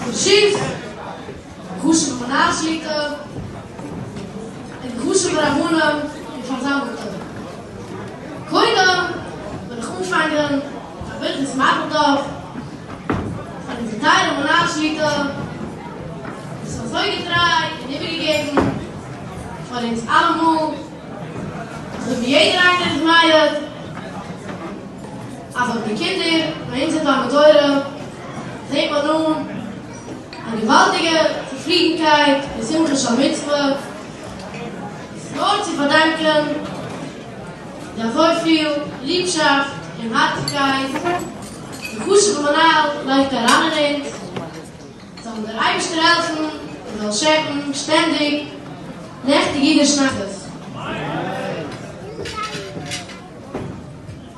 ברשות חשוב'ע מנהל שליט"א און די חשוב'ע רבנים און פארזאמלטע. קודם וויל איך אנפאנגען מיט א ברכת מזל טוב פאר אונזער טייערע מנהל שליט"א וואס איז אזוי געטריי און איבערגעגעבן פאר אונז אלעמאל, אזוי ווי יעדער איינער איז מעיד אז אויף די קינדער ביי אונז אין תלמוד תורה זעט מען אן א געוואלדיגע צופרידנקייט און שמחה של מצוה, איז נאר צו פארדאנקען די אזויפיל ליבשאפט און הארציגקייט די חשוב'ע מנהל לייגט אריין אין אונז, זאל דער אייבערשטער העלפן מיר זאלן שעפן שטענדיג לעכטיג אידיש נחת.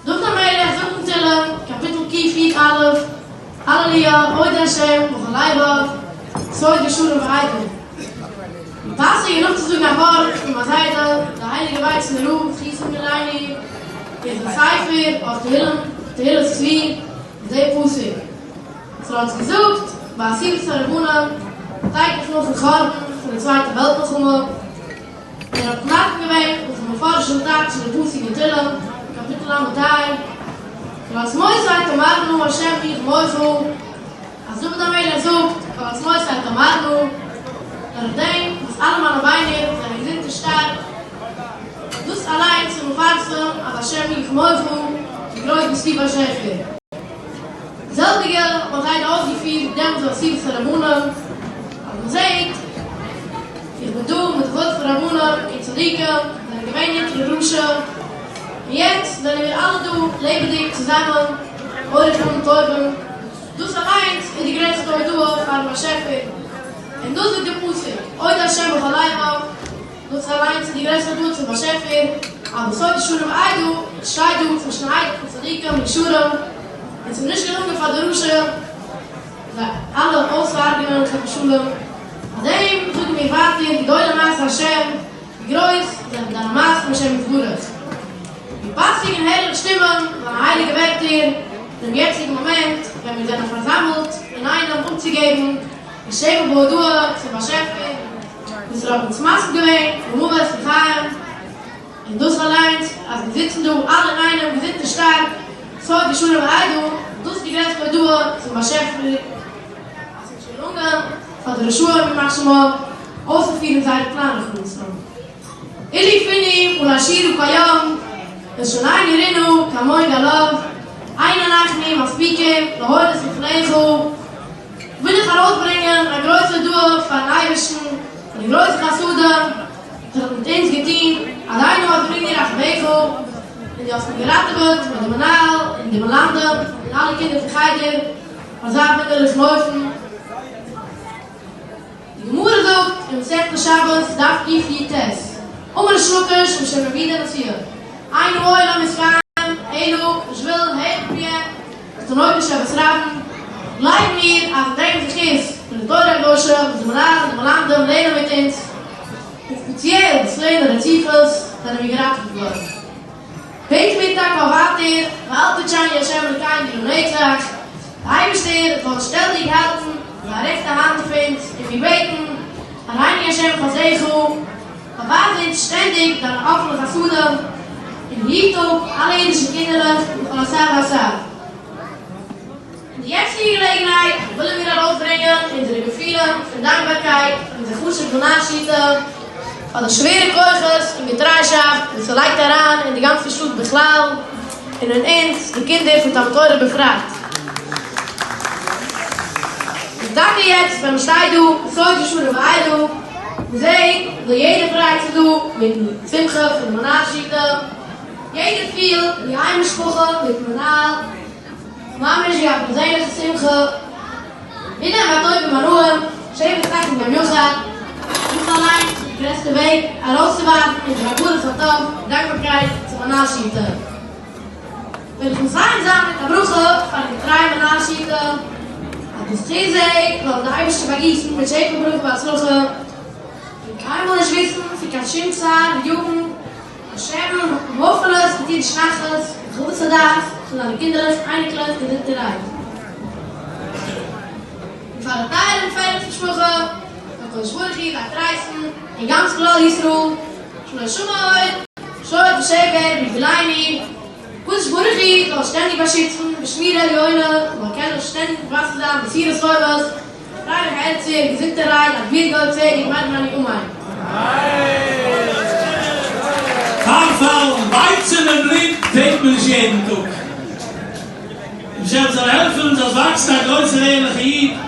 דוד המלך זאגט אין תהלים, קאפיטל קי"א, הללויה, אודה השם בכל לבב, סוד ישרים ועדה. ווי פאסיגער נאכצוזאגן א ווארט פון מיין זיידע, דער הייליגער ווייצנער רב זכותו יגן עלינו, אין זיין ספר אויף תהלים, תהילת צבי, איז דער פסוק, וואס ער האט געזאגט ביי אסיפת הרבנים תיכף נאכן חורבן פון די צווייטע וועלט מלחמה, ער האט מתקן געווען וואס די מפרשים טייטשן די פסוק אין תהלים, קאפיטל ל"ה, כל עצמותי תאמרנה השם מי כמוך, אז דוד המלך זאגט כל עצמותי תאמרנה, דורך דעם וואס אלע מיינע ביינער זענען געזונט און שטארק, דאס אליינס איז מפרסם אז השם מי כמוך, ווי גרויס ביסטו באשעפער. די זעלביגע האט מיין זיידע אויסגעפירט דעמאלטס ביי אסיפת הרבנים, אז מען זעט איך בין דא מיט די כבוד פון רבנים און צדיקים זענען געווען נוטרי רשע, און יעצט זענען מיר אלע דא לעבעדיג צוזאמען אורך ימים טובים, דאס אליינס איז די גרעסטע הודאה פארן באשעפער, און דאס זאגט דער פסוק, אודה השם בכל לבב, דאס אליינס איז די גרעסטע הודאה צום באשעפער, אז בסוד ישרים ועדה, עס שטייט דא צווישן עדה פון צדיקים און ישרים, און ס'איז נישט געלונגען פאר די רשע זיי אלע אויסצוהרג'נען חס ושלום, פאר דעם זאגן מיר ווייטער גדולה מעשה השם, ווי גרויס זענען דיינע מעשים השם יתברך. ווי פאסיג און הערליך שטימען זיינע הייליגע ווערטער אינעם יעצטיגן מאמענט ווען מיר זענען פארזאמלט אינאיינעם אפצוגעבן די שבח והודאה צום באשעפער וואס ער האט אונז מציל געווען ממוות לחיים, און דאס אליינס אז מיר זיצן דא אלע אינאיינעם געזונט און שטארק, סוד ישרים ועדה, דאס איז די גרעסטע הודאה צום באשעפער אז ס'איז נישט געלונגען פאר די רשעים ימח שמם אויסצופירן זייערע פלאן רחמנא לצלן. אילו פינו מלא שירה כים, ולשוננו רינה כהמון גליו, אין אנחנו מספיקים להודות לפניך, וויל איך ארויסברענגען א גרויסע הודאה פארן אייבערשטן פאר די גרויסע חסדים וואס ער האט מיט אונז געטון, עלינו עזרנו רחמיך, און דו האסט מיר געראטעוועט מיט די מנהל און די מלמדים און אלע קינדער פון חדר פאר אזא וואונדערליכן אופן. די גמרא זאגט אין מסכת שבת דף קי"ט, אמר ריש לקיש משום רבי יהודה נשיאה, אין העולם מתקיים אלא בשביל הבל פיהם ותינוקות של בית רבן, גלייבן מיר אז אין דעם זכות פון די תורה הקדושה וואס די מנהל און די מלמדים לערנען מיט אונז, און ספעציעל דאס לערנען רציפות, זענען מיר געראטעוועט געווארן. בעטן מיר טאקע אויף ווייטער, ואל תטשנו ה' אלקינו לנצח, די אייבערשטער זאל שטענדיג האלטן זיין רעכטע האנט אויף אונז, און מיר בעטן, הראנו ה' חסדך, באווייז אונז שטענדיג דיינע אפענע חסדים, און היט אפ אלע אידישע קינדערלעך בכל אתר ואתר. אין די יעצטיגע געלעגנהייט ווילן מיר ארויסברענגען אונזערע געפילן פון דאנקבארקייט פאר אונזער חשוב'ן מנהל שליט"א פאר די שווערע כוחות און געטריישאפט וואס ער לייגט אריין אין די גאנצע שטאט בכלל און אין אונז די קינדער פון תלמוד תורה בפרט. און טאקע יעצט ווען מען שטייט דא בסוד ישרים ועדה און זעט ווי יעדער פרייט זיך דא מיטן שמחה פון די מנהל שליט"א, יעדער פילט ווי איין משפחה מיטן מנהל, ממש ווי א פערזענליכע שמחה, הנה מה טוב ומה נעים, שבט תחת גם יחד, דאס אליינס איז די גרעסטע וועג ארויסצואווייזן אונזער הכרת הטוב און דאנקבארקייט צום מנהל שליט"א. וויל איך מסיים זיין מיט א ברכה פארן געטרייען מנהל שליט"א, אז בזכות זה זאל די אייבערשטער באגיסן מיט שפע ברכה והצלחה, און קיינמאל נישט וויסן פון קיין שום צער ויגון, באשערן הויפענעס מיט אידיש נחת און הרחבת הדעת פון זיינע קינדערלעך אייניקלעך געזונטערהייט. און פאר די טייערע. הקדוש ברוך הוא זיי טרייסטן און גאנץ כלל ישראל שלא ישמע עוד שוד ושבר בגבולנו, הקדוש ברוך הוא זאל שטענדיג באשיצן בשמירה עליונה, מ'זאל קענען שטענדיג מבשר זיין בשורות טובות, פרייליכע הערצער, געזונטערהייט, א גביר גואל צדק במהרה בימינו אמן. פארפאלן, ווייצן און בלוט זעט מען נישט יעדן טאג. און השם זאל העלפן זאלסט וואקסן א גרויסער ערליכער איד.